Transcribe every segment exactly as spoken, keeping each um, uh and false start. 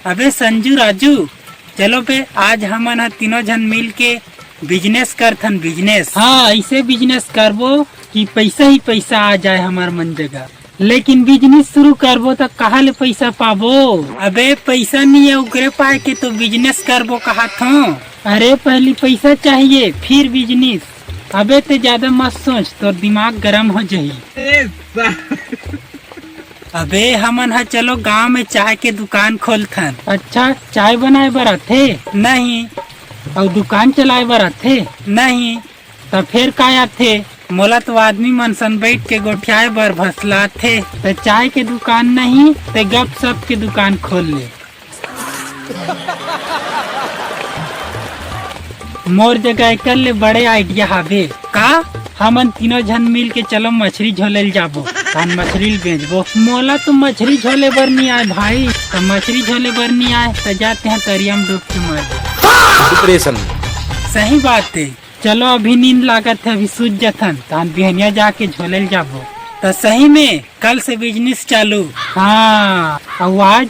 अबे संजू राजू, चलो बे, आज हमन ह तीनों झन मिल के बिजनेस करथन, बिजनेस। हाँ, ऐसे बिजनेस करबो कि पैसा ही पैसा आ जाए हमर मन जगह। लेकिन बिजनेस शुरू करबो त कहाँ ले पैसा पाबो? अबे पैसा नहीं है, उकरे पाए के तो बिजनेस करबो कहत हूँ। अरे पहली पैसा चाहिए, फिर बिजनेस। अबे ते ज्यादा मत सोच, तोर दिमाग गरम हो जाही। अबे हमन ह चलो गांव में चाय के दुकान खोलथन। अच्छा, चाय बनाए बर आथे? नहीं। अउ दुकान चलाए बर आथे? नहीं। त फेर काय आथे? मोला तो आदमी मन सन बैठ के गोठियाए बर भसलाथे। त चाय के दुकान नहीं, ते गपशप के दुकान खोल ले। मोर जगह एकर ले बड़े आइडिया हावे। का? हमन तीनों झन मिल के चलो मछरी झोले ल जाबो, तहन मछरी ल बेचबो। मोला तो मछरी झोले बर नहीं आए भाई, त मछरी झोले बर नहीं आए त जाते हैं तरिया में डूब के मर। डिप्रेशन। सही बात है। चलो अभी नींद लागत है, अभी सूत जथन, तहन बिहनिया जाके झोले ल जाबो। त सही में कल से बिजनेस चालू। हाँ, अउ आज?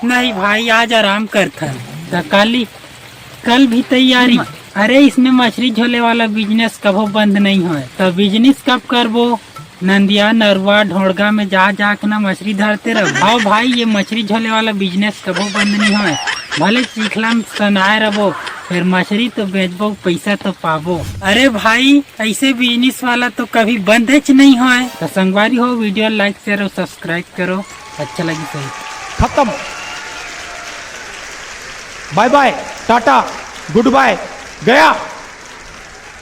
नहीं भाई, आज आराम करथन। त काली? कल भी तैयारी। अरे इसने मछरी झोले वाला बिजनेस कभो बंद नहीं होए। त बिजनेस कब करबो? नंदिया, नरुआ, ढोड़गा में जा जा के ना मछरी धरते रहो। हाँ भाई, ये मछरी झोले वाला बिजनेस कभो बंद नहीं होए। भले चिखला में सनाए रहो, फिर मछरी तो बेचबो, पैसा तो पाबो। अरे भाई, ऐसे बिजनेस वाला तो कभी बंद च नहीं होए। तो संगवारी हो, वीडियो लाइक, शेयर और सब्सक्राइब करो, अच्छा लगी सही। खत्म। बाय बाय, टाटा, गुड बाय, गया।